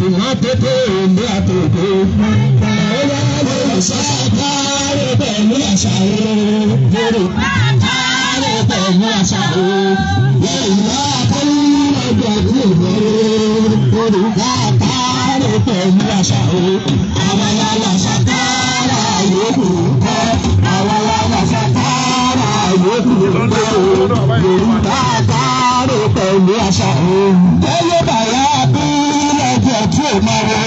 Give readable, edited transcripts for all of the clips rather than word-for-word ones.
Ìmọ́tótó ìlú àtòkò. Ọ̀yá Yorùbá káàárọ̀ pẹ̀lú àṣà o. Yorùbá káàárọ̀ pẹ̀lú àṣà o. Yorùbá káàárọ̀ pẹ̀lú ìwé. Yorùbá káàárọ̀ pẹ̀lú àṣà o. Àwọn aláṣà káàárọ̀ yòókù kọ́. Àwọn aláṣà káàárọ̀ yòókù kọ́. Yorùbá káàárọ̀ pẹ̀lú àṣà o. Ẹyẹ bàyá bí lọ́jọ́ tí ò máa wọ.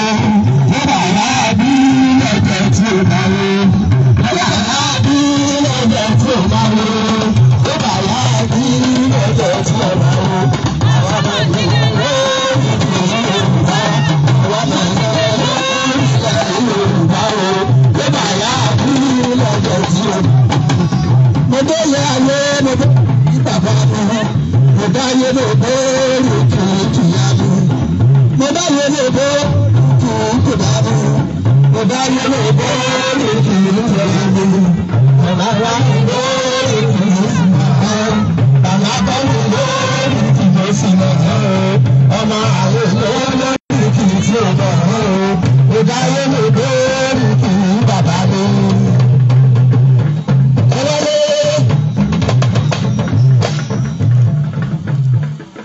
Ẹyẹ bàyá bí lọ́jọ́ tí ò máa wọ. Ẹyẹ bàyá bí lọ́jọ́ tí ò máa wọ. Ẹyẹ bàyá bí lọ́jọ́ tí ò máa wọ. Àwọn ọmọ ìlú Yorùbá. Àwọn ọmọ ìlú Yorùbá o. Ẹyẹ bàyá bí lọ́jọ́ tí ò máa wọ. Mo dé ilé ayé mo dé bàbá mi. Mo dá ayé mo bóòlù kìkì yá mi. Mo dá ayé mo bóòlù kìkì bá mi. Mo dá ayé mo bóòlù kìkì yá mi. Bàbá wa mi bóòlù kìkì sí ma. Bàbá kọ́ mi bóòlù kìkì sí ma. Ọmọ àlè lóòlù kìkì sí ma. Mo dá ayé mo bóòlù kìkì bàbá mi.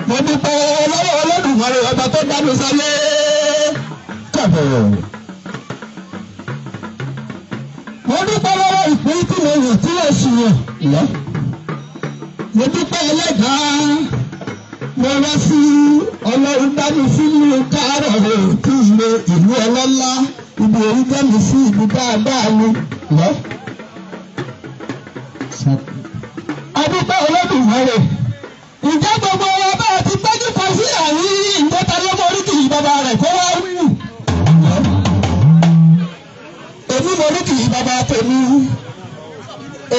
Mo dúpẹ́ lọ́wọ́ Olódùmarè ọba tó dá mi sáyé kàbọ̀. Mo dúpẹ́ lọ́wọ́ ìpín tí mo yàn tí mo sì yàn lọ. Mo dúpẹ́ ẹlẹ́dàá mo wá sí Ọlọ́run dá mi sínú káàrọ̀ rẹ̀ tí ìlú ìlú ọlọ́lá ibi orí dá mi sí ibi dáadáa ni lọ. A dúpẹ́ Olódùmarè. Ǹjẹ́ gbogbo wa bá a ti gbẹ́jú kan sí àárín ìjẹta lọ́mọ oríkì bàbá rẹ̀ kó wá wí. Èmi mọ oríkì bàbá tèmi.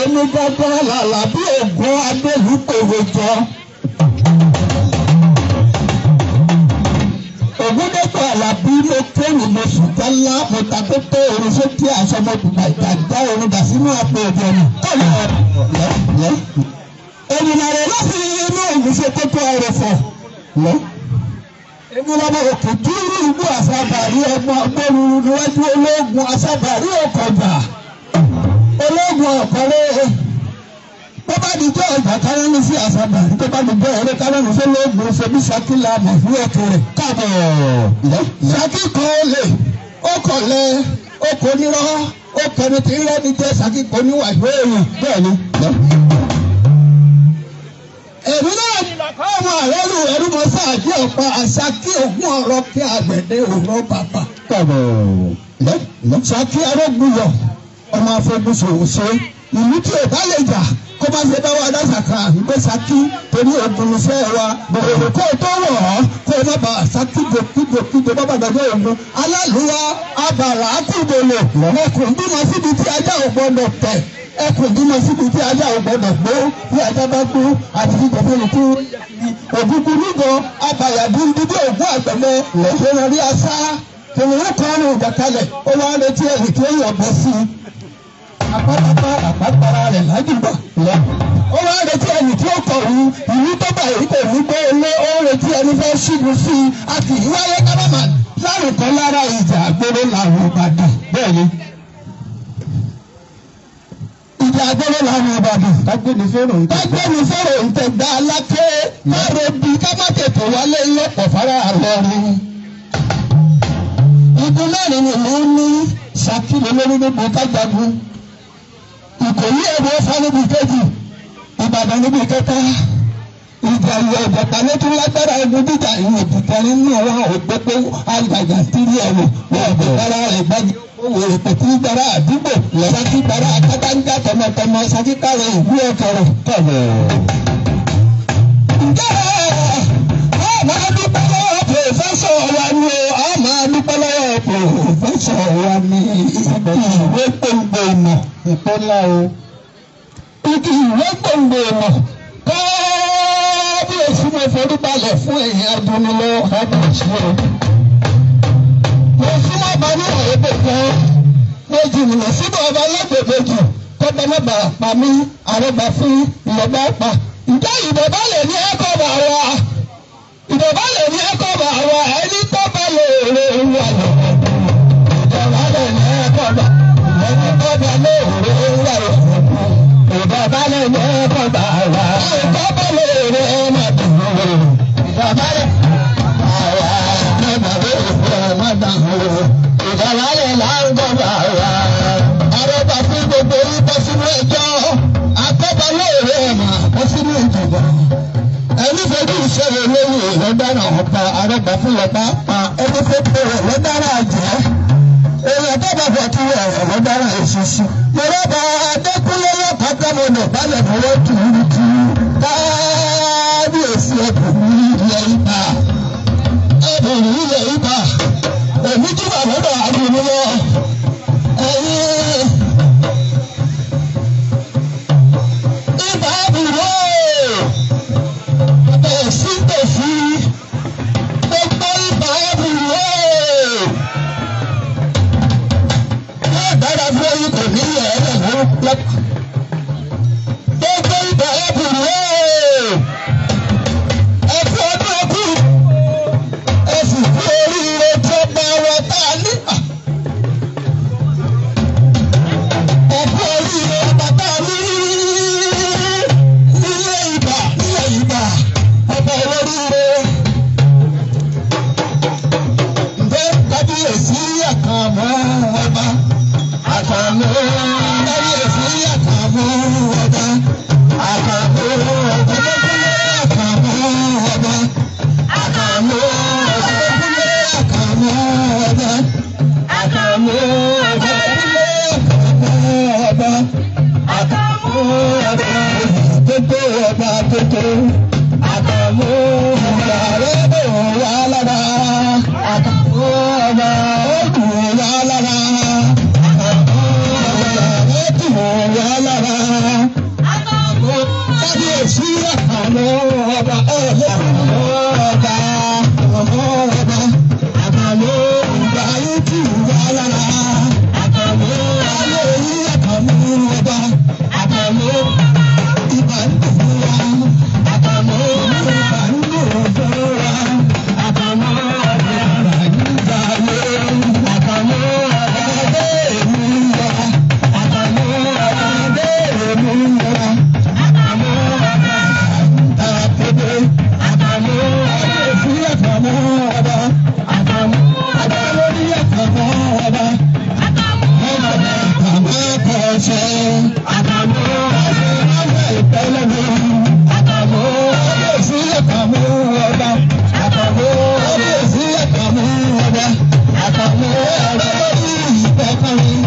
Èmi gbọ́dọ̀ làlà bí ògùn adélùpèwé jọ. Ògúndépò Àlàbí mo kéwì mo sùn tẹ́lá mo ta tó tó orin sókè aṣọ mo dùgbà ìgbà orin dà sínú àpò ìjẹun. Kọ́lọ̀ lẹ́ ènìyàn rẹ̀ láti inú òun ṣe kókó ọrọ̀ fọ̀ lọ. Èmi lọ́mọ òkè dúró ìlú àsábàrí ọmọ agbóru níwájú ológun àsábàrí ọkọ̀jà ológun ọ̀kọ̀rẹ́. Tó bá di jọ́ ọjà káránì sí àsábàrí tó bá di jọ́ ọ̀rẹ́ káránì sí ológun ṣebí ṣakíla màfú ọ̀kẹ́rẹ́ káàbọ̀. Ṣakí kan olè ó kọ̀lẹ́ ó kò nírọ́ ó kẹni tí ń rẹ́ni jẹ́ ṣakí kò níwájú èèyàn bẹ́ẹ̀ ni. Èmi náà ní lọ́kọ́ ọmọ àrẹ́lù ẹ̀rú mọ́ sáàjì ọ̀pá àṣàkí ògùn ọ̀rọ̀ kí àgbẹ̀dẹ òró bàbà. Ṣàkí arógbùyọ̀ ọmọ afọgùsòwò ṣe ìlú tí ò bá lè jà kó bá ṣe bá wa dáṣàkà àgbẹ̀ ṣàkí torí ogun iṣẹ́ wa èrò kó o tó wọ̀ ọ́ kó o má ba àṣàkí kíjokíjo bá bàbá ogun alálùwà abàrà àkùdòlò ẹkùn bímọ síbi tí ajá ò gbọdọ̀ tẹ̀ ẹkùn bímọ síbi tí ajá ò gbọdọ̀ gbó bí ajá bá kú àti jíjẹ fún ikú ògúngún nígọ abàyà dúndú bí ògún àgbẹ̀mọ lẹ́sẹ̀rẹ̀ rí asá kìnìún kan ní ìjàkalẹ̀ ó wá retí ẹ̀yìn tí ó yọ̀ bọ́ sí i àpátápá àpátára rẹ̀ lájúbà lọ. Ó wá retí ẹni tí ó kọ̀wé ìlú tó bá èyí kò ní gbé ilé ó retí ẹni fẹ́ ṣígun sí i a kì í wáyé kábàámà lárùkọ lára ìjà àgbèrè làwọn Ìbàdàn. Bẹ́ẹ̀ni ìjà àgbèrè làwọn Ìbàdàn. Kágbéni fẹ́ràn ìtẹ̀gbá. Kágbéni fẹ́ràn ìtẹ̀gbá aláké káàró bí ká má tètè wálé lọ́pọ̀ fara lọ́rùn. Igun mẹ́rin ni mò ń ní ṣàkíyè lórí níbi kájagun. Ìkòyí ẹ̀rọ ọ̀fà níbi kejì, Ìbàdàn níbi kẹta, ìjà ìyá ìjàpá ló tún lágbára ogun jíjà ìwọ̀n òkùnkàn nínú àwọn òpópó àgbàgbà tírí ẹ̀rọ wọn ò gbára rẹ̀ gbájú owó èpè tí gbára àdúgbò Ṣakí gbára akátánjá tọmọtọmọ Ṣakí kárẹ̀ ìlú ọ̀kẹrẹ. Ǹjẹ́ a máa dúpẹ́ lọ́wọ́ pòfẹ́sọ̀ wa ni o, a máa dúpẹ́ lọ́wọ́ pòfẹ́sọ̀ wa ni ìwé gbòǹgbò ìmọ̀ Ìpínlẹ̀ o. Igi ìwé gbòǹgbò ìmọ̀ kábíyèsí mo forí balẹ̀ fún ẹ̀yìn adúnilọ́ Kábíyèsí o. Mo súnmọ́ ọba ní ọ̀rẹ́bẹ̀ kan mo jìnnà síbẹ̀ ọba lẹ́gbẹ̀ẹ́ méjì kọ́ba má bàa pa mí àrọ́bà fún ìyọ̀bá pa. Ǹjẹ́ ìbọ̀bá lè ní ẹ̀kọ́ bá wa? Ìbọ̀bá lè ní ẹ̀kọ́ bá wa ẹni tó bá lè rè Ìdọ̀bálẹ̀ là ń gbọ́dọ̀ àwa. Arọ́bà fún gbogbo yín bọ́ sínú ẹjọ́. Akọ́bà lóore ẹ̀mà bọ́ sínú ìjọba. Ẹni fojú ìṣòro lórí ìlọ́dára ọ̀pá arọ́bà fún lọ́pá pa ẹni fojú rẹ̀ lọ́dára jẹ́. Èèyàn tó bá fọ̀ tí rẹ̀ lọ́dára èṣìṣì. Yorùbá Adékúnlé lọ́kọ̀ọ́kọ́ balẹ̀ fọwọ́ tùrùtù. Kábíyèsí ẹ̀bùn ilẹ̀ ibà. Ẹ̀bùn ilẹ̀ ibà. Èmi tí bàbá lọ́dọ̀ àdùnnú lọ. Ẹ̀yin ibà àbúrò tòsí tòsí gbogbo ibà àbúrò. Yóò dára fún oyin kò ní ilẹ̀ ẹ̀rẹ̀ lọ́wọ́. Gbogbo ibà àbúrò. Ẹ̀fọ́ ọdún ọkù. Ẹ̀sìn fún oríire tó bá wa tá a ní. Ẹ̀fọ́ oríire ọba tá a ní. Nílé ibà, nílé ibà, ọba olóríire. Ǹjẹ́ kábíyèsí àkànmú ọba? Àkànmú kábíyèsí àkànmú ọba. Àkànmú ọba. Àkànmú ọba. Àkànmú ọba. Àkànmú ọba. Àkànmú ọba. Àkànmú ọba. Àkànmú ọba. Gbogbo ọba tuntun. Àkànmú ọba. Rẹ́bù wà lára. Àkànmú ọba. Ó wà lára. Àkànmú ọba. Rẹ́bù wà lára. Àkànmú kábíyèsí àkànmú ọba. Àkànmú ọba. Àkànmú ọba. Àkànmú ọba ayé tù wá lára. Àkànmú ayé yí àkànmú ọba. Àkànmú ibà ń dùn wá. Àkànmú ibà ń dùn fún wa. Àkànmú ọba ń jayé. Àkànmú ọba bẹ́ẹ̀ mú wa. Àkànmú ọba bẹ́ẹ̀ mú wa. Àkànmú ọba ń ta pépé. Àkànmú ọba sí àkànmú ọba. Àkànmú ọba lórí àkànmú ọba. Àkànmú ọba àmọ́ kọ̀ọ̀ṣẹ́. Àkànmú ọba ọba ìpẹ́lẹ́nu. Àkànmú ọba sí àkànmú ọba. Àkànmú ọba sí àkànmú ọba. Àkànmú ọba lórí ìtẹ́kọ̀rin.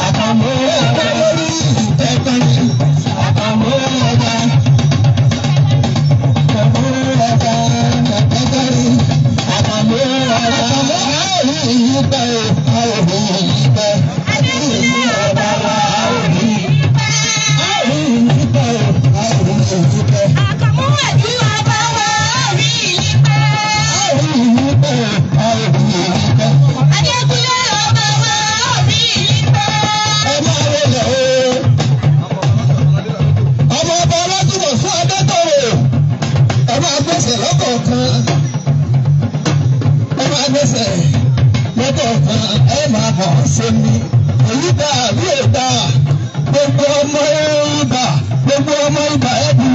Àkànmú ọba lórí ìtẹ́kọ̀rin. Àkànmú ọba. Àkànmú ọba ìtẹ́kọ̀rin. Àkànmú ọba. Àrí ìpẹ́ àrí ìpẹ́. Àrí ọba wa àrí. Àrí ìpẹ́ àrí ìpẹ́. Àkànmú ẹ̀dú ọba wa rí ìpẹ́. Àrí ìpẹ́ àrí ìpẹ́. Adékúnlé ọba wa rí ìpẹ́. Ẹ máa wọlé o. Ọmọ ọba ọlọ́túnbọ̀ fún Adétòrò. Ẹ máa gbèsè lọ́kọ̀ọ̀kan. Ẹ máa gbèsè lọ́kọ̀ọ̀kan. Ẹ máa bọ̀ ṣe mi. Èyí dà bí ò dà. Gbogbo ọmọ ibà gbogbo ọmọ ibà ẹ bù.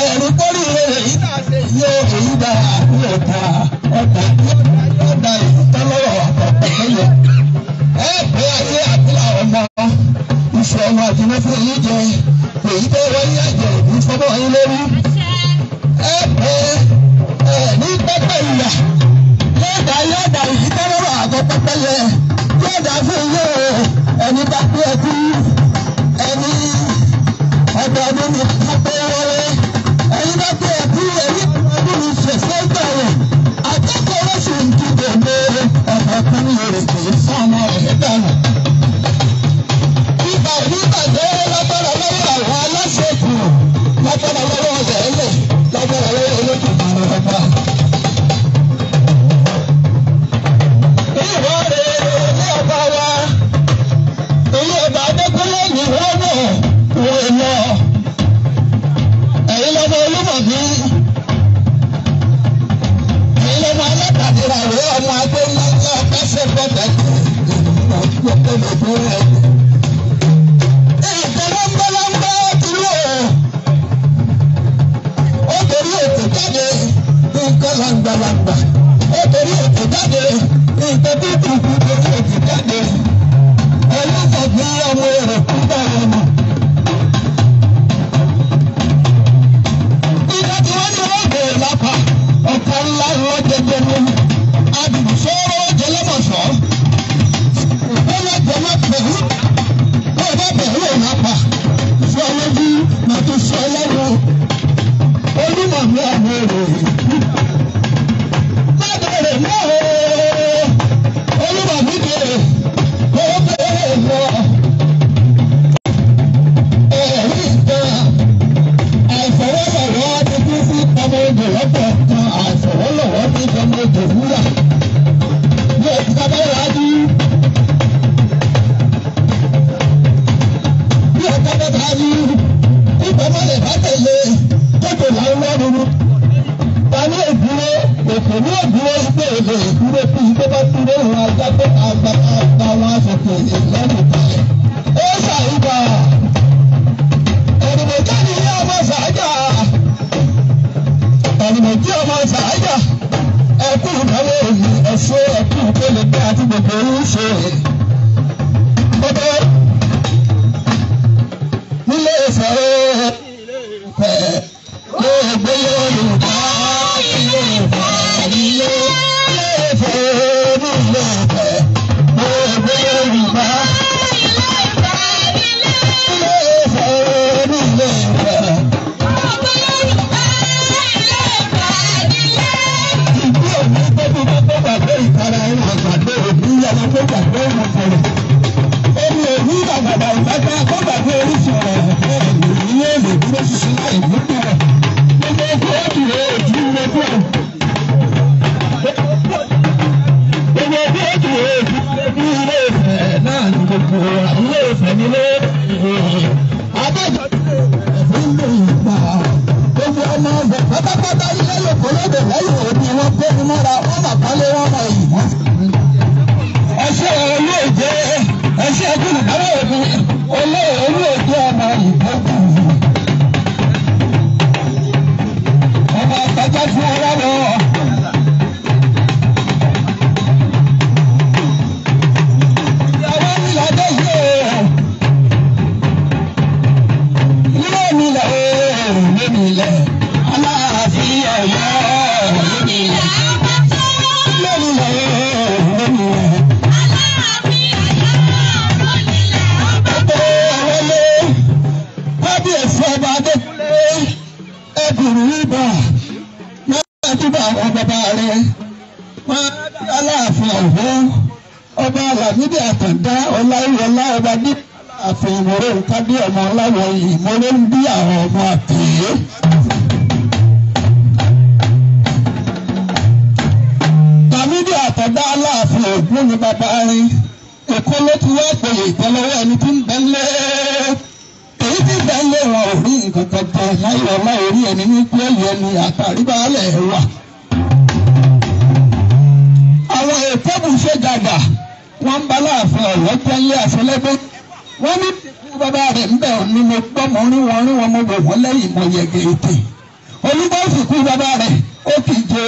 Ẹ̀rí kórìí rẹ̀ èyí dà ṣe yé èyí dà bí ò dà. Ọ̀dà yóò dà èyí tán lọ́wọ́ àpapọ̀ lẹ́yìn. Ẹ pé ayé àbúlà ọmọ iṣẹ́ ọmọ àjùmọ̀ fún yín jẹ èyí tó wáyé àjẹ ìlú fọmọ yín lórí. Ẹ pé ẹ ní pẹ́pẹ́ ìyà yọ̀dà yọ̀dà èyí tó lọ́rọ̀ àgọ́ pẹ́pẹ́ yẹ yọ̀dà fún yín o ẹni bá pé ẹkú ẹni ọdọọdún ní pẹ́pẹ́ wọlé ẹni bá pé ẹkú ẹni ọdọọdún ní fẹsẹ̀ gbẹ̀rẹ̀ akẹ́kọ̀ọ́ lọ́sùn ń dìbò lé ọ̀pọ̀kùnrin èrè fún ọmọ rẹ̀ dànù. Ibà oníbàjẹ́ lágbára lọ́wọ́ àwọn aláṣẹ́kù lágbára lọ́wọ́ ọ̀lẹ́lẹ̀ lágbára lọ́wọ́ olókùnrin ọba. Ìwọ rẹ̀ ní ọba wa, ilé ọba Adékúnlé ní wọ́n náà wọ́n lọ. Ẹ̀yin lọ́mọ Olúmọ̀bí, ẹ̀yin lọ́mọ alákàdúrà rẹ̀ ọmọ adé ńlá ńlá kásẹ̀ gbọ́dọ̀ Ìkọlọ́ńgbọ́lọ́ńgbọ́ tìlú o. Ó torí ètò jáde nǹkan làǹgbàlàǹgbà. Ó torí ètò jáde Nǹkan tó kù kú lórí òkè jáde. Olùfọ̀gbẹ́ ọmọ èrò kúta ọmọ. Ìgbà tí wọ́n ní wọ́n bèèrè lápá, ọ̀pọ̀ ńlá ńlá jẹjẹ ní. Àdùnsọ́rọ̀ jẹlẹ́mọ̀ṣọ́. Ìpínlẹ̀ jẹmọ́ pẹ̀lú. Bẹ́ẹ̀ bá bẹ̀rù òun lápá. Sọ lójú, màá tún sọ lẹ́nu. Olúmọ̀ mi ọmọ èrò. Má bẹ̀rẹ̀ mọ́ o. Olúmọ̀ mi bèrè. Ó bèrè lọ. Ẹ̀rí nǹkan. Àìfọwọ́lọ̀wọ́ ti kú sí ọmọ odò lọ́pọ̀ kan. Àìfọwọ́lọ̀wọ́ ti ọmọ odò wúrà. Yóò ti ká bá wá dú. Bí ọ̀ká bá bá dú, ìgbà má lè bá tẹ̀lé. Tótó làwọn lọ́rùn. Ta ní òdúró? Òkè ní òdúró igbó èlé ìdúró bí igbó bá dúró òun ajá tó àgbà àgbà wọn aṣòkè lẹ́nu kalẹ̀. Ó ṣàìgbà. Ẹ̀rùmọ̀já ni ilé ọmọ ṣàájà. Ẹ̀rùmọ̀já ọmọ ṣàájà. Ẹkú ìnáwó òní ẹ̀ṣọ́ ẹkú ìpele àti gbogbo oríṣi. Gbogbo nílé Ifẹ̀ Ifẹ̀ gbogbo Yorùbá ilé Ifẹ̀ ilé Ifẹ̀ nílé Ifẹ̀ gbogbo Yorùbá ilé Ifẹ̀ nílé Ifẹ̀. Ìdí òní tóbi bá tó gbàgbé ìtara ẹni àgbàdo òbí yàrá tó gbàgbé ìmọ̀fọ̀rọ̀. Omi òní bàbàdà ìbáta tó gbàgbé orísun ọ̀rọ̀ ẹ̀fọ́ ìlú èlò dúró ṣinṣin láì ní bẹ̀rẹ̀. Gbogbo ọkọ̀ òdìrò ojú lójú ẹ̀. Gbogbo ọkọ̀ òdìrò ojú lójú ilé Ifẹ̀ náà ní gbogbo ilé Ifẹ̀ nílé. Adájọ́ ilé Ifẹ̀ ń lò ìgbà. Gbogbo ọmọ ọbẹ̀ pátápátá ilé lòkó lóde lẹ́yìn òbí wọn kó ní mọ́ra wọn mà kọ́lé wọn mọ èyí wọn. Ẹṣẹ́ olóòjé ẹṣẹ́ ẹgbẹ̀rún òbí olóòjé ọmọ ìgbókù. Ọmọ àtàjà fún ọlọ́wọ́. Ìyàwó mi làdé yìí o. Ilé mi lẹ̀ o, ilé mi lẹ̀. Aláàfin Ọ̀yọ́ ilé mi lẹ̀. Ilé mi lẹ̀ o, ilé mi lẹ̀. Gbogbo àwọlé kábíyèsí ọba Adékúnlé ẹkùnrin ibà máa dúbà àwọn bàbá rẹ̀ máa bí Aláàfin Ọ̀yọ́ ọba Lámídì Àtàndá Ọláyíwọlá ọba ní Aláàfin ìmọ̀rẹ́ nkádé ọmọ ọláwọ̀ ìmọ̀rẹ́ ń bí àwọn ọmọ àtẹ̀yẹ. Lámídì Àtàndá Aláàfin Ògún ni bàbá rẹ̀. Èkó ló ti wá pèlè ìtẹ́lọ́wọ́ ẹni tí ń bẹ lé. Èyí tí ń bẹ lé wọn ò rí nǹkan kan jẹ láyé ọlá orí ẹni ní pé ẹ̀yẹ ni àtàríbálẹ̀ wà. Àwọn èkó ṣe gàgà wọ́n ń bá Láàfin Ọ̀yọ́ tẹ́lẹ̀ àṣẹlẹ́gbẹ́. Wọ́n ní ìsìnkú bàbá rẹ̀ ń bẹ̀ ní mo gbọ́ mo rí wọn rí wọn mo wò wọ́n lẹ́yìn mo yẹ̀gẹ̀ ètè. Olúgbọ́ ìsìnkú bàbá rẹ̀ ó kì í jẹ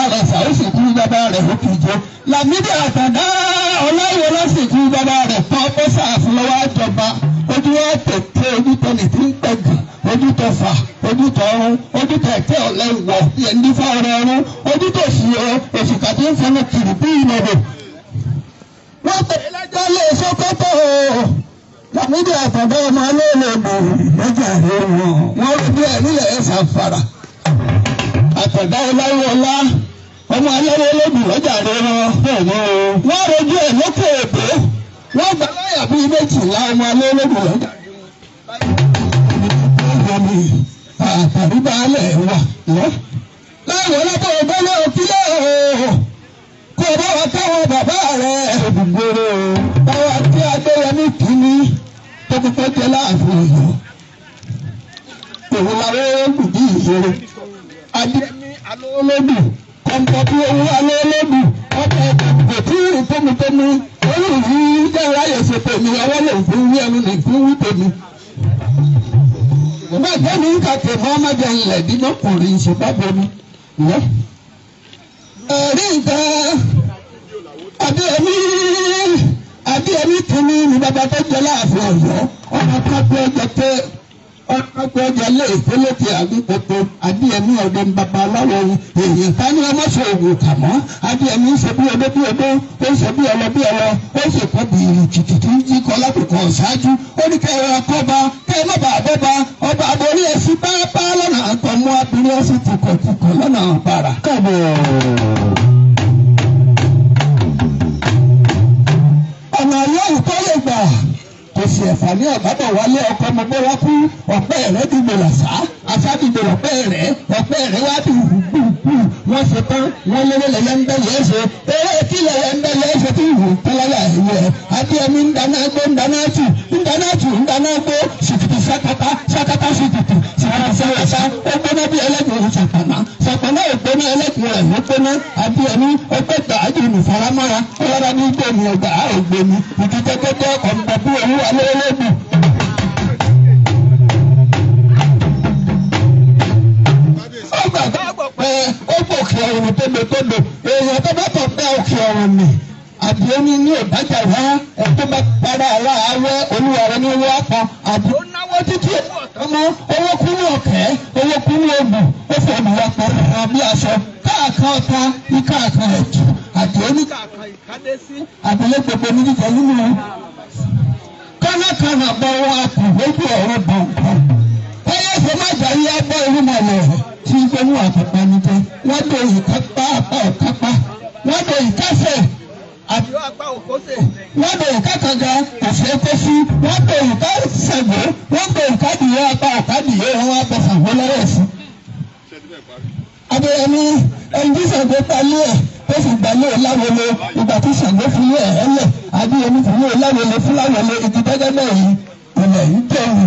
àrẹ̀sà ó sìnkú bàbá rẹ̀ ó kì í jẹ. Lámídì Àtàndá Ọláyíwọlá sìnkú bàbá rẹ̀ tán ó sàfún lọ́wọ́ àjọba ojú wa tètè ojú tẹnì tí ń pẹ̀gàn ojú tẹ fà ojú tẹ ọrùn ojú tẹ ẹ̀tẹ́ ọ̀lẹ́ wọ̀ ẹni fáwọn ọrùn ojú tó sì ọ òṣìkà tí ń fọnù kiri bí ìnàbò. Wọ́n tẹ̀lé lẹ́jọ́ lé Sókótó Lámídì Àtàndá ọmọ alóòlòdò lọ́jà rẹ̀ wọ̀n wọ́n rí bí ẹ̀ nílẹ̀ ẹ̀sà fara. Àtàndá Ọláyíwọlá ọmọ alóòlòdò lọ́jà rẹ̀ wọ̀n wọ́n rojú ẹ̀ lókè èbó wọ́n gbà láyà bíi méjìlá ọmọ alóòlòdò lọ́jà rẹ̀ wọ̀n. Àtàrí baálẹ̀ wà lọ. Láwọn ọlọ́pàá ọgbọ́n òkílẹ̀ o. Kó o bá wa káwọn bàbá rẹ̀ òdùgbòrò o. Báwa kí Adéyẹmí kìíní tó kọ́kọ́ jẹ́ Láàfin Ọ̀yọ́. Òun làwọn olóògùn bí ìṣòro. Adéyẹmí alóòlódù kọ̀ǹpọ̀ bí owó alóòlódù ọkọ̀ kò tí ì tómitómi. Olùwí jẹ́ ráyè ṣe tèmi ọwọ́ lè fún wí ẹnu lè fún wí tèmi. Bàbá mi ń kàtẹ́ mọ́ ọmọdé ńlẹ̀ dídọ́kùnrin ṣe bá bomi. Ẹ̀rí nǹkan. bàbá tó jẹ láàfin Ọ̀yọ́ ọmọ kápẹ́ ọjọ́ pé ọjọ́ lé ìfọlọ́tì àgbẹ̀kọ̀tọ̀ adéyẹmí ọdẹ bàbá aláwọ̀ èèyàn tani ọmọ sọ ògùn kàmọ́ adéyẹmí ń ṣe bí ọdẹ bí ọdẹ ó ń ṣe bí ọlọ bí ọlọ ó sì kọ́ bìrì tìtì tí ń jí kọ́ lápẹ̀kọ̀ ṣáájú ó ní kẹ́ ẹ kọ́ba kẹ́ ẹ má bàa bọ́ba ọba aborí ẹṣin bá bá lọ́nà àtọ̀mú abirí ẹṣin tìkọ̀tìkọ̀ lọ́nà àbàrà. Ọ̀nà yóò tó lè gbà kò sí ẹ̀fà ní ọ̀bábọ̀ wálé ọkọ ọmọ bọ́lá kú ọ̀pẹ́ rẹ̀ dìgbò làṣà àṣà dìgbò ọ̀pẹ́ rẹ̀ ọ̀pẹ́ rẹ̀ wá bí gbùgbù wọ́n ṣe tán wọ́n lérè lẹ́yẹ ń bẹ́ yẹ́ ṣe eré kí lẹ́yẹ ń bẹ́ yẹ́ ṣe tí ìhù tọ́lá ẹ̀yẹ adéẹmí ń dáná gbó ń dáná tù ń dáná tù ń dáná gbó ṣìkìtì ṣàkàtà ṣàkàtà ṣìkìtì ṣìkìtì ṣàkàtà ó gbóná bí ẹlẹ́gùn ṣàpàná ṣàpàná ò gbóná ẹlẹ́gùn rẹ̀ ló gbóná adéẹmí ọgbẹ́ gbàájú nìfaramọ́ra ọlọ́dà ní gbòmí ọgbà ògbómi ìdíjẹ́gbẹ́gbẹ́ ọkọ̀ ń bọ̀ bí owó alówólógún. Ó gbàgbọ́ pé ó gbòkè ọ̀run tódòtódò èèyàn tó bá tọ̀ pé òkè ọ̀run ni àdìo ní ní òbájà wá ẹ̀tọ́ bá para aláàárẹ̀ olúwa rẹ ní owó apọ̀ àdìo náwó títí owó ọ̀tọ́ mọ́ owó kú ní ọ̀kẹ́ owó kú ní ògùn ó fò olùwà pọ̀ bí aṣọ káàkan ọ̀tá ní káàkan ẹ̀tù àdìo ní káàkan ìkádé sí àdìo gbogbo ní jíjẹ nínú kánákànná bọ́ wọn akù lójú ọ̀rọ̀ bọ̀ǹkọ̀ kọ́yọ́ fún májàrí abọ́ irúmọlẹ̀ tí gbóhùn àtọ̀pá ní jẹ́ wọ́n do ìkápá apá ọ̀kápá wọ́n do ìkásẹ̀ wọ́n do ìkákànga òṣèkóṣí wọ́n do ìkásẹ̀gbó wọ́n do ìkádìyẹ apá ọ̀kádìyẹ wọn wá bẹ Ṣàngó lọ́wọ́ sí. Adéyẹmí ẹni tí Ṣàngó gbalé ẹ̀ tó fi gbalé ẹ̀ láwọlé ìgbà tí Ṣàngó fi lé ẹ̀ lẹ̀ Adéyẹmí fi lé láwọlé fúláwọlé igi gẹ́gẹ́ bẹ́ẹ̀ yìí ilẹ̀ yìí tẹ̀wù.